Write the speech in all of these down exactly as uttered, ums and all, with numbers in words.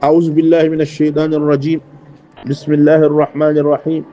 أعوذ بالله من الشيطان الرجيم. بسم الله الرحمن الرحيم.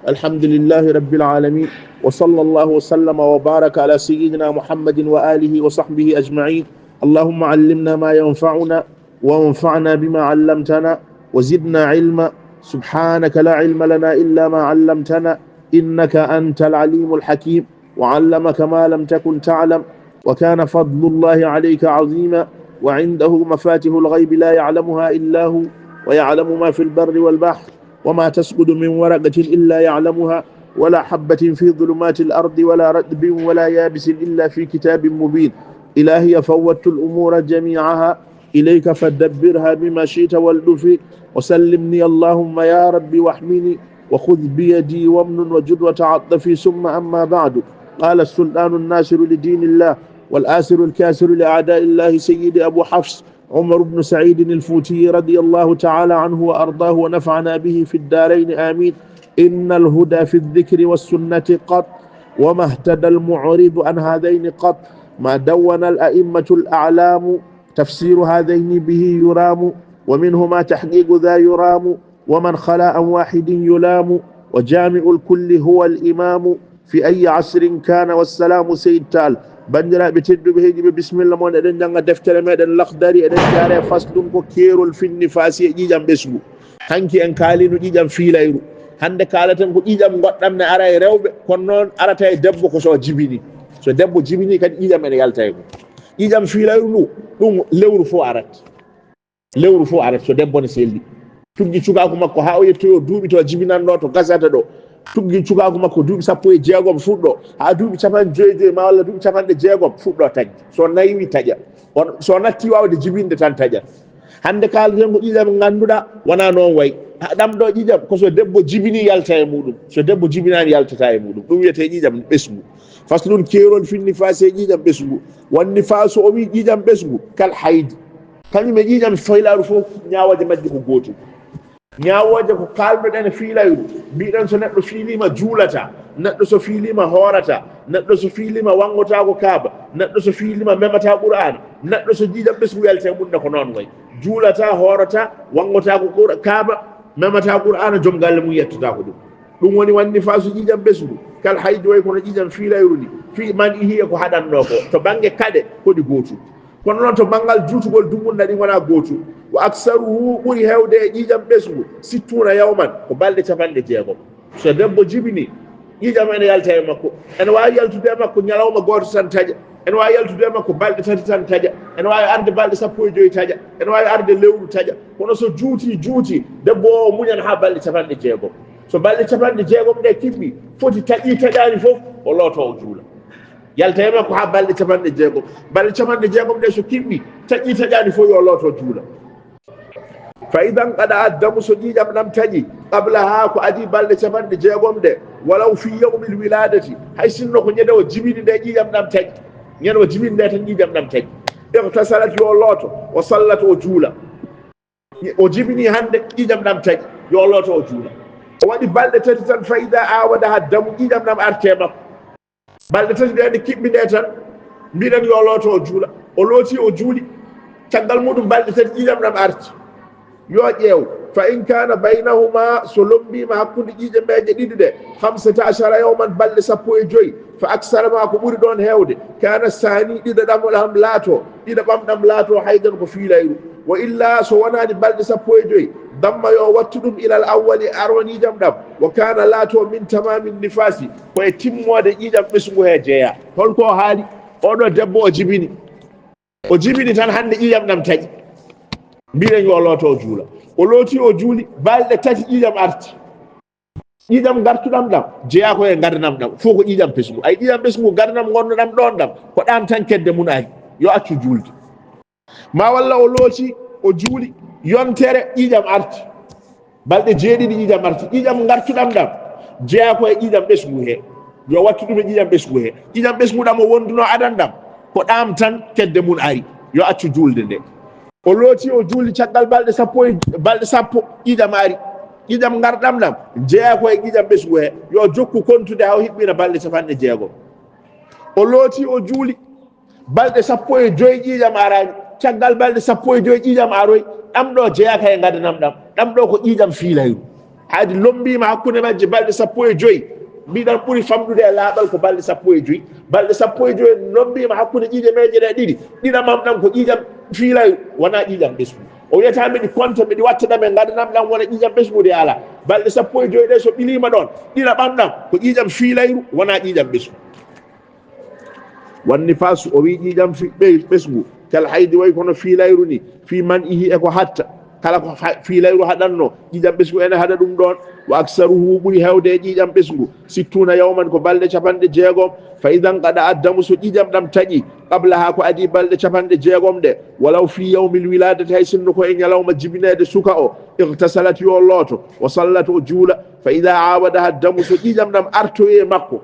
الحمد لله رب العالمين. وصلى الله وسلم وبارك على سيدنا محمد وآله وصحبه أجمعين. اللهم علمنا ما ينفعنا وانفعنا بما علمتنا وزدنا علما. سبحانك لا علم لنا إلا ما علمتنا إنك أنت العليم الحكيم. وعلمك ما لم تكن تعلم. وكان فضل الله عليك عظيما. وعنده مفاتح الغيب لا يعلمها إلا هو. ويعلم ما في البر والبحر. وما تسقط من ورقة إلا يعلمها. ولا حبة في ظلمات الأرض ولا رطب ولا يابس إلا في كتاب مبين. إلهي فوضت الأمور جميعها إليك فدبرها بما شئت والطف. وسلمني اللهم يا رب واحمني. وخذ بيدي وامنن وجد وتعطفي. ثم أما بعد. قال السلطان الناصر لدين الله والآسر الكاسر لأعداء الله سيدي أبو حفص عمر بن سعيد الفوتي رضي الله تعالى عنه وأرضاه ونفعنا به في الدارين آمين. إن الهدى في الذكر والسنة قط، وما اهتدى المعرض عن هذين قط. ما دون الأئمة الأعلام تفسير هذين به يرام، ومنهما تحقيق ذا يرام، ومن خلا عن واحد يلام، وجامع الكل هو الإمام في أي عصر كان. والسلام سيد تال. Banndiraaɓe tedduɓe heɗiiɓe, bisimilla mon, eɗen njannga deftere meɗen Lakhdari, eɗen jaare faslun ko keerol fin nifaasi e ƴiiƴam ɓesngu. Hanki en kaalino ƴiiƴam fiilayru. Hannde kaalaten ko ƴiiƴam goɗɗam ne ara e rewɓe, kono noon arata e debbo ko so jibini. So debbo jibini kadi ƴiiƴam ene yalta e mum. Ƴiiƴam fiilayru ndu, ɗum lewru fof arat. Lewru fof arat so debbo ne selli. Tuggi cukaaku makko haa o yettoyo duuɓi to jibinanno to gasata ɗo. Tuggi cukaaku makko duuɓi sappo e jeegom fuɗɗo haa duuɓi capanɗe joyi joyi ma walla duuɓi capanɗe jeegom fuɗɗo taƴde. So naywi taƴa. On, so natti waawde jibinde tan taƴa. Hannde kaalaten ko ƴiiƴam ngannduɗaa wonaa noon wayi. Ha, ɗam ɗo ƴiiƴam ko so debbo jibini yalta e muɗum. So debbo jibinaani yaltata e muɗum. Ɗum wiyetee ƴiiƴam ɓesngu. Faslun keerol fin nifaasi e ƴiiƴam ɓesngu. Wan nifaasu o wii ƴiiƴam ɓesngu kal haydi. Kañum e ƴiiƴam fiilayru fof ñaawooje majje ko gootum. Ñaawooje ko kaalnoɗen e fiilayru. Mbiɗen so neɗɗo fiiliima juulata, neɗɗo so fiiliima hoorata, neɗɗo so fiiliima wanngotaako kaaba, neɗɗo so fiiliima memata Qur'aana, neɗɗo so ƴiiƴam ɓesngu yalte e mum ne ko noon wayi. Juulata, hoorata, wanngotaako Qur-, kaaba, memata Qur'aana, joom galle mum yettata ko ɗum. Ɗum woni wan nifaasu ƴiiƴam ɓesngu, kal haydi way kono ƴiiƴam fiilayru ni, fii man ihiya ko haɗatnoo ko. To bannge kaɗe, ko ɗi gootum. Kono noon to banngal juutugol dumunna ɗi ngonaa gootum. Wa aksaruhu ɓuri heewde e ƴiiƴam ɓesngu, sittuuna yawman, ko balɗe capanɗe jeegom. So debbo jibini, ƴiiƴam ene yalta e makko. Ene waawi yaltude e makko ñalawma gooto tan taƴa. Ene waawi yaltude e makko balɗe tati tan taƴa. Ene waawi arde balɗe sappo e joyi taƴa. Ene waawi arde lewru taƴa. Kono so juuti, juuti, debbo o muñan haa balɗe capanɗe jeegom. So balɗe capanɗe jeegom ɗe kiɓɓi, foti taƴi taƴaani fof, o looto o juula. Yalta e makko haa balɗe capanɗe jeegom. Balɗe capanɗe jeegom ɗe so kiɓɓi, taƴi taƴaani fof yo looto juula. Fa idan qada addamu, so ƴiiƴam ɗam taƴi, qabla haa ko adii balɗe capanɗe jeegom ɗe, walaw fi yawmil wiladati, hay sinno ko ñande o jibini nde ƴiiƴam ɗam taƴi. Ñande o jibini nde tan ƴiiƴam ɗam taƴi. Ightasalat, yo looto, o sallat, o juula. O jibini hannde, ƴiiƴam ɗam taƴi, yo looto o juula. O waɗi balɗe tati tan, fa ida awadaha damu, ƴiiƴam ɗam arte makko. Balɗe tati ɗe nde kiɓɓi nde tan, mbiɗen yo looto o juula. O looti o juuli, caggal muɗum balɗe tati ƴiiƴam ɗam arti. Yo ƴeew, fa in kana baynahuma, so lombiima hakkunde ƴiiƴe meeje ɗiɗi ɗe, khamsata ashara yawman, balɗe sappo e joyi, fa aksara ma, ko ɓuri ɗoon heewde, kana saani, ɗiɗo ɗam ɗam laato, ɗiɗo ɓam ɗam laato haydan ko fiilayru. Wa illa, so wonaani balɗe sappo e joyi, damma yo wattu ɗum ilal awwali, aroniijam ɗam, wa kana laato min tamamin nifasi, ko e timmoode ƴiiƴam ɓesngu he jeeya. Holko o haali? Oɗo debbo o jibini. O jibini tan hannde ƴiiƴam ɗam taƴi. Mbiɗen yo looto o juula. O looti o juuli, balɗe tati ƴiiƴam arti. Ƴiiƴam gartuɗam ɗam, jeyaa ko e ngardanam ɗam. Fof ko ƴiiƴam ɓesngu. Ay ƴiiƴam ɓesngu, ngardanam ngonnoɗam ɗoon ɗam, ko ɗam tan kedde mum ari. Yo accu juulde. Ma walla o looti, o juuli, yontere ƴiiƴam arti. Balɗe jeeɗiɗi ƴiiƴam arti. Ƴiiƴam gartuɗam ɗam, jeyaa ko e ƴiiƴam ɓesngu he. Yo wattu ɗum e ƴiiƴam ɓesngu he. Ƴiiƴam ɓesngu ɗam o wonduno adan ɗam, ko ɗam tan kedde mum ari. Yo accu juulde nde. O looti, o juuli caggal balɗe sappo e, balɗe sappo, ƴiiƴam ari. Ƴiiƴam ngarɗam ɗam, jeyaa ko e ƴiiƴam ɓesngu he. Yo jokku kontude haa o hiɓɓina balɗe capanɗe jeegom. O looti, o juuli, balɗe sappo e joy ƴiiƴam araani. Caggal balɗe sappo e joy ƴiiƴam aroy, ɗam ɗo jeyaaka e ngadanam ɗam, ɗam ɗo ko ƴiiƴam fiilayru. Haadi lommbiima hakkunde majje balɗe sappo e joy, mbiɗan ɓuri famɗude e laaɓal ko balɗe sappo e joy. Balɗe sappo e joy lommbiima hakkunde ƴiiƴameeje ɗe ɗiɗi, ɗiɗamam ɗam ko ƴiiƴam fiilayru, wonaa ƴiiƴam ɓesngu. O wiyata miɗi konta, miɗi watta ɗam e ngadanam ɗam wona ƴiiƴam ɓesngu de alaa. Balɗe sappo e joy ɗe so ɓiliima ɗoon, ɗiɗaɓam ɗam ko ƴiiƴam fiilayru, wonaa ƴiiƴam ɓesngu. Wan nifaasu, o wii ƴiiƴam fi-, ɓe-, ɓesngu, kal haydi, way kono fiilayru ni, fii man ihi e ko hatta. Kala ko fa-, fiilayru haɗanno, ƴiiƴam ɓesngu ene haɗa ɗum ɗoon. Wa aksaruhu, ɓuri heewde e ƴiiƴam ɓesngu, sittuuna yawman, ko balɗe capanɗe jeegom. Fa idan qada addamu, so ƴiiƴam ɗam taƴi, qablaha, ko adii balɗe capanɗe jeegom ɗe, walaw fii yawmil wiladati, hay sinno ko e ñalawma jibineede suka o, igtasalat, yo looto, wa sallat, o juula. Fa ida aawadaha addamu, so ƴiiƴam ɗam artoyi e makko,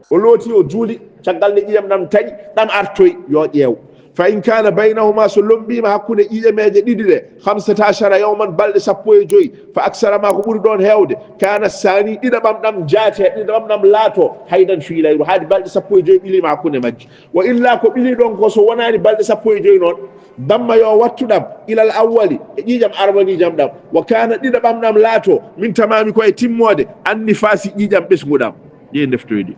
o looti, o juuli, caggal nde ƴiiƴam ɗam taƴi, ɗam artoy, yo ƴeew. Fa in kaana baynahuma, so lommbiima hakkunde ƴiiƴameeje ɗiɗi ɗe, khamsata ashara yawman, balɗe sappo e joy, fa aksara, ma ko ɓuri ɗoon heewde, kaana saani, ɗiɗaɓam ɗam jaate, ɗiɗaɓam ɗam laato, haydan, fiilayru, haadi balɗe sappo e joy ɓiliima hakkunde majji. Wa illa, ko ɓilii ɗoon ko, so wonaani balɗe sappo e joy noon, damma, yo wattu ɗam, ilal awwali, e ƴiiƴam arwaniijam ɗam, wa kaana, ɗiɗaɓam ɗam laato, min tamaami, ko e timmoode, an nifaasi, ƴiiƴam ɓesngu ɗam. Ƴeew ndeftoyde.